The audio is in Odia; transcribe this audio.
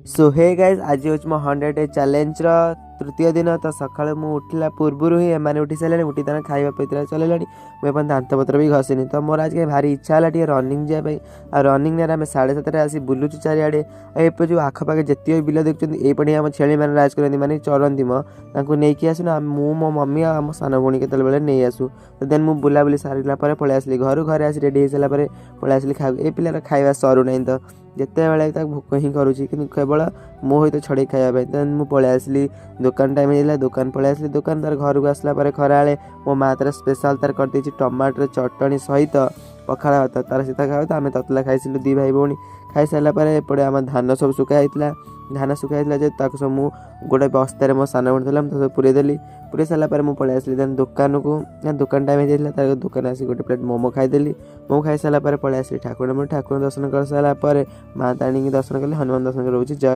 ସୋ ହେ ଗାଇଜ୍, ଆଜି ହେଉଛି ମୋ 100 ଡେ ଚ୍ୟାଲେଞ୍ଜର ତୃତୀୟ ଦିନ। ତ ସକାଳୁ ମୁଁ ଉଠିଲା ପୂର୍ବରୁ ହିଁ ଏମାନେ ଉଠି ସାରିଲେଣି। ଉଠି ତାଙ୍କ ଖାଇବା ପିଇବା ଚଲେଇଲାଣି। ମୁଁ ଏପର୍ଯ୍ୟନ୍ତ ଦାନ୍ତପତ୍ର ବି ଘଷିନି। ତ ମୋର ଆଜି କାଇଁ ଭାରି ଇଚ୍ଛା ହେଲା ଟିକେ ରନିଂ ଯିବା ପାଇଁ। ଆଉ ରନିଂ ନାଁରେ ଆମେ 7:30ରେ ଆସି ବୁଲୁଛୁ ଚାରିଆଡ଼େ। ଆଉ ଏବେ ଯେଉଁ ଆଖପାଖ ଯେତିକି ବିଲ ଦେଖୁଛନ୍ତି, ଏଇପଟେ ଆମ ଛେଳିମାନେ ରାଜ କରନ୍ତି, ମାନେ ଚରନ୍ତି ମ। ତାଙ୍କୁ ନେଇକି ଆସୁନା ମୁଁ, ମୋ ମମି ଆଉ ଆମ ସାନ ଭଉଣୀ କେତେବେଳେ ବେଳେ ନେଇ ଆସୁ। ତ ଦେନ୍ ମୁଁ ବୁଲାବୁଲି ସାରିଲା ପରେ ପଳେଇ ଆସିଲି ଘରୁ। ଘରେ ଆସି ରେଡ଼ି ହେଇସାରିଲା ପରେ ପଳେଇ ଆସିଲି ଖାଇବାକୁ। ଏ ପିଲାର ଖାଇବା ସରୁନାହିଁ, ତ ଯେତେବେଳେ ତାକୁ ଭୋକ ହିଁ କରୁଛି, କିନ୍ତୁ କେବଳ ମୋ ସହିତ ଛଡ଼େଇ ଖାଇବା ପାଇଁ। ଦେନ୍ ମୁଁ ପଳେଇ ଆସିଲି, ଦୋକାନ ଟାଇମ୍ ହେଇଯାଇଥିଲା, ଦୋକାନ ପଳେଇ ଆସିଲି। ଦୋକାନ ତାର ଘରକୁ ଆସିଲା ପରେ ଖରାବେଳେ ମୋ ମା ତାର ସ୍ପେଶାଲ୍ ତାର କରିଦେଇଛି ଟମାଟର ଚଟଣି ସହିତ ପଖାଳ ଭାତ। ତାର ସହିତ ଖାଇବା ତ ଆମେ ତତଲା ଖାଇସିଲୁ ଦୁଇ ଭାଇ ଭଉଣୀ। ଖାଇସାରିଲା ପରେ ଏପଟେ ଆମ ଧାନ ସବୁ ଶୁଖା ହେଇଥିଲା। ଧାନ ଶୁଖା ହେଇଥିଲା ଯେ ତାକୁ ସବୁ ମୁଁ ଗୋଟେ ବସ୍ତାରେ, ମୋ ସାନ ଭଉଣୀ ଥିଲା, ମୁଁ ତାକୁ ସବୁ ପୁରେଇ ଦେଲି। ପୁରେଇ ସାରିଲା ପରେ ମୁଁ ପଳେଇ ଆସିଲି ଦେନ୍ ଦୋକାନକୁ ନା, ଦୋକାନ ଟାଇମ୍ ହେଇଯାଇଥିଲା। ତାର ଦୋକାନ ଆସି ଗୋଟେ ପ୍ଲେଟ୍ ମୋମୋ ଖାଇଦେଲି। ମୋମୋ ଖାଇସାରିଲା ପରେ ପଳେଇ ଆସିଲି ଠାକୁର। ଠାକୁର ଦର୍ଶନ କରିସାରିଲା ପରେ ମା ତାରିଣୀକି ଦର୍ଶନ କଲି, ହନୁମାନ ଦର୍ଶନ କରି ରହୁଛି। ଜୟ